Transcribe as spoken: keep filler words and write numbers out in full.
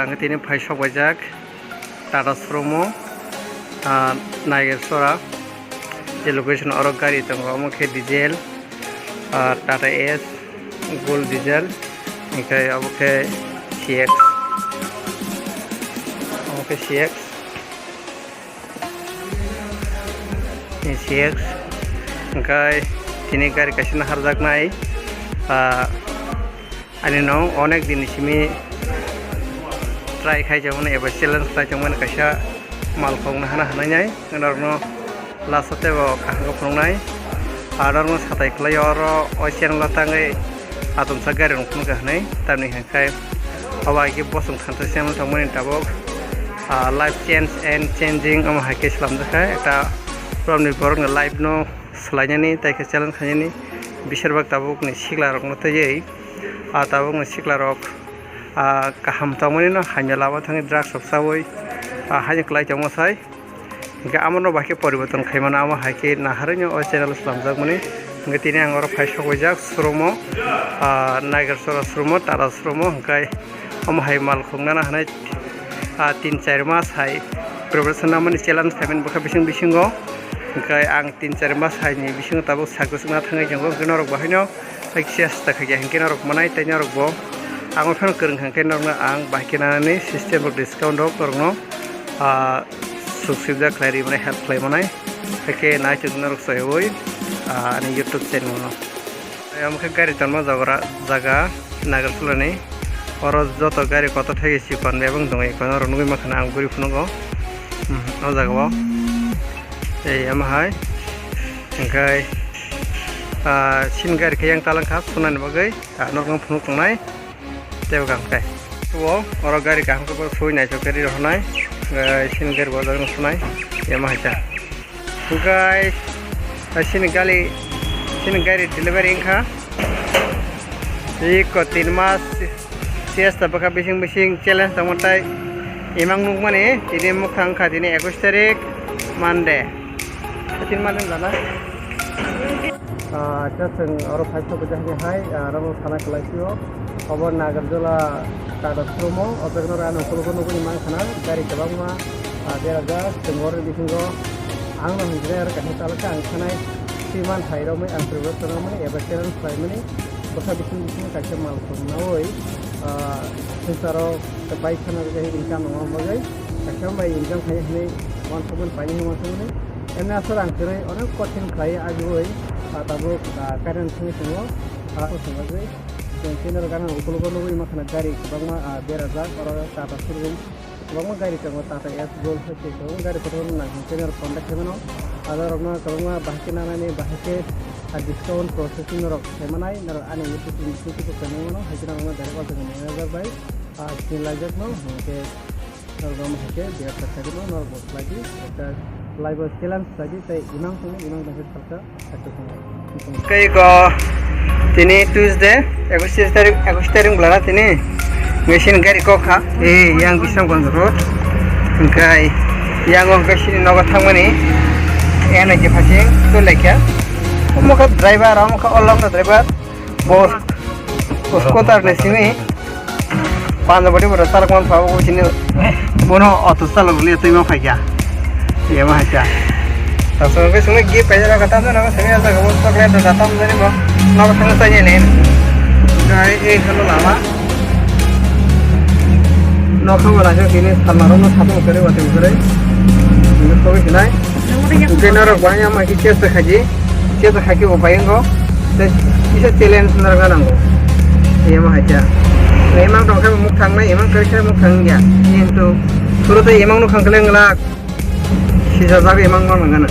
Ang tini phai sok baijak Tata showroom o, ah, Nager Sora. Je location oro gari tongo, omo khe diesel, ah, Tata S, Gold diesel, hingke obo khe C X, omo khe C X. Ni C X, hingke tini gari kaisa naharjaknai, ah, ani no onek din ni simi try khai jokmani eba challenge khlai jokmani kaisa mal khokna hana hwnwi nai norokno last o teibo kaham khe phunuknai. Aro norokno satai khlai oro o channel o tangwi atomsa gari rok phunukha hwnwi tamni hwnkhai obo hai khe bosong thansa channel tongmani tabuk, ah, life change and changing omo hai khe slamjakha ekta borokni borokni life no swlainani tei khe challenge khainani bisir bak tabukni sikla rokno twiwi, ah, tabukni sikla rok, ah, kaham tongmani no hamya lama thangwi drugs rok chawi, ah, haino kwlai tongma sai. Hingke amo no bahai khe poriborton khaimano, amo hai khe naharwi no o channel slamjakmani. Hingke tini ang oro phai sok baijak showroom o, ah, Nager Sora showroom o, Tata showroom o, hingke omo hai mal khoknana hinwi, ah, tin char mas hai preparation namani challenge khaimani bwkha bising bisingo. Hingke ang tin char mas hai ni bisingo tabuk success wngna thangwi tongo, hingke norok bahaino hai chesta khaikha hingke norok manai tei norok bo ang phano kwrwng kha hingke norokno ang bahai khe nanani system rok discount rok norokno, ah, suk sibjak khlai ri manai, help khlai manai. Haikhe naitok norok soyoi, ah, ani YouTube channel no. Omo khe gari tonma jagra jaga Nagarjulani. Oro joto gari kotor thai chikon bebak tongo, ekon oro nugwi mankha ang guri phunugo. Hmm, o jaga o. Ei omo hai. Hingkhai, ah, sin gari khe yang talang kha sunani bagwi, ah, norokno phunuk tongnai. Tei bo kaham khe. O, oro gari kaham khe bo sui naisok khe ri rw hwnai. Gai sini gari bo jagano sunai. Yama hai ta. Guys, sini gali, sini gari delivery wngkha. Iko tin mas C S ta bwkha bising bising challenge tongma tai. Imang nukmani tini mukhang kha tini ekus tarik Monday. Tin Monday wngkha na? Ah, acha chwng oro phai sok jahani hai, ah, oro sana kwlai sio. Obo Nagarjula Tata showroom o, o jaga no ano ukologo nugwi mankha na, gari kwbangma, ah, berajak, chwng oro bisingo ang no hinjinai oro kaisa chalokhe ang khanai, swiman hai romwi ang preparation romani eba challenge khlaimani, bwkha bising bising kaisa mal khum naui, ah, swngcharo bai khana jai income rwna bagwi, kaisa bai income khai hinwi uansukmani paini uansukmani, emni aswk ang kwrwi onek kothin khlai ajiui, ah, tabuk, ah, current thangwi tongo, ah, swngjagwi. Chwng chini oro gana ukologo nugwi mankha na gari kwbangma, ah, berajak, oro Tata showroom kwbangma gari tongo, Tata S Gold hai se kwbangma gari kotor nang chini oro contact khaimano. Aro norokno kwbangma bahai khe nanani, bahai khe, ah, discount processing norok khaimanai, norok ani YouTube ni YouTube channel mano, hai khe norokno direct o jaga manager bai, ah, sinilaijakno, hinkhe Norok omo hai khe biya sakha rimo norok bo khlai di, ekta live o challenge khlai di, tei imang songni imang tongkhe salsa success wngnai. Tei ko tini Tuesday, ekus tarik, ekus tarik bwlana tini machine gari kok kha, e yang Bisramganj road, hingkai yang o hingkai sini nogo thangmani, eno je phasing tulaikha, omo kha driver, omo kha olong driver, bo scooter ni simi. Panjabari bwrwi chalok man phai o sini bono auto chalok liya twi ma phaikha. Iya ma haikha. Tasuk khe sungwi gift paijak kha tamjani bo simi ajak bo chocolate rok tam jani bo. Nogo thangwi chainai le. Gai ei khalo lama. Nokha wala khe kini salma rok no satung kwrwi watwi kwrwi. Ini sogwi sinai. Hwnkhe norok bahai ama khe chesta khaji. Kisa kha khe bo bai wngo. Tei kisa challenge no rwna nango. Emo hai khe. Emang tong khe muk thang nai, emang kwrwi khe muk thang ya. Kintu phuru tei emang no khang kle nglak. Sijajak emang no nang gana.